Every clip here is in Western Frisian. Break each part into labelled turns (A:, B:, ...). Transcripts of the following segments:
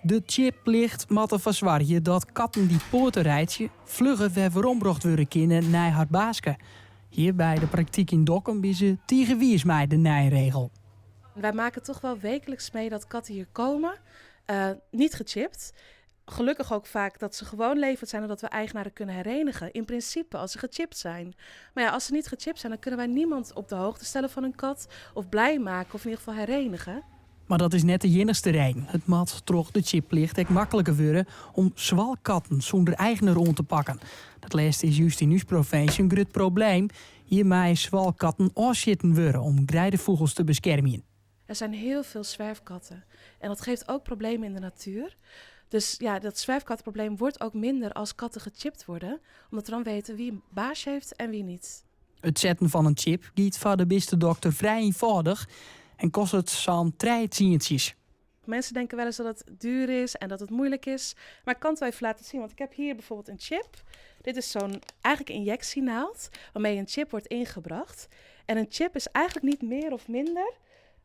A: De chipplicht moat derfoar soargje dat katten dy't poate reitsje flugger wer werombrocht wurde kinne nei har baaske. Hjir by de praktyk yn Dokkum binne se tige wiis mei de nije regel.
B: Wij maken toch wel wekelijks mee dat katten hier komen, niet gechipt. Gelukkig ook vaak dat ze gewoon levend zijn en dat we eigenaren kunnen herenigen. In principe als ze gechipt zijn. Maar ja, als ze niet gechipt zijn, dan kunnen wij niemand op de hoogte stellen van een kat. Of blij maken of in ieder geval herenigen.
A: Mar dat is net de iennichste reden. It moat troch de chipplicht ek makliker wurde om swalkkatten sûnder eigner oan te pakken. Dat lêste is just yn ús provinsje in grut probleem. Hjir meie swalkkatten ôfsjitten wurde om greidefûgels te beskermjen.
B: Er zijn heel veel zwerfkatten en dat geeft ook problemen in de natuur. Dus ja, dat zwerfkattenprobleem wordt ook minder als katten gechipt worden, omdat we dan weten wie een baasje heeft en wie niet.
A: It setten fan in chip giet foar de bistedokter frij ienfâldich en kostet sa'n trije tsientsjes.
B: Mensen denken wel eens dat het duur is en dat het moeilijk is. Maar ik kan het wel even laten zien, want ik heb hier bijvoorbeeld een chip. Dit is zo'n eigenlijk injectienaald waarmee een chip wordt ingebracht. En een chip is eigenlijk niet meer of minder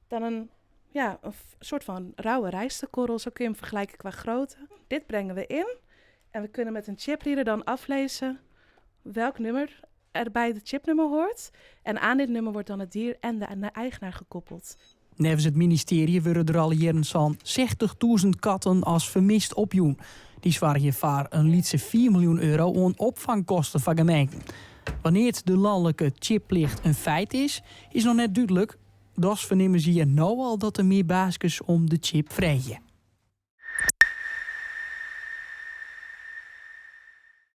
B: dan een, ja, een soort van rauwe rijstekorrel. Zo kun je hem vergelijken qua grootte. Dit brengen we in en we kunnen met een chipreader dan aflezen welk nummer er bij het chipnummer hoort. En aan dit nummer wordt dan het dier en de eigenaar gekoppeld.
A: Neffens it ministearje wurde der alle jierren sa'n 60.000 katten as fermist opjûn. Dy soargje foar in lytse 4 miljoen euro oan opfangkosten foar gemeenten. Wannear't de lanlike chipplicht in feit is, is noch net dúdlik. Dochs fernimme se hjir no al dat der mear baaskes om de chip freegje.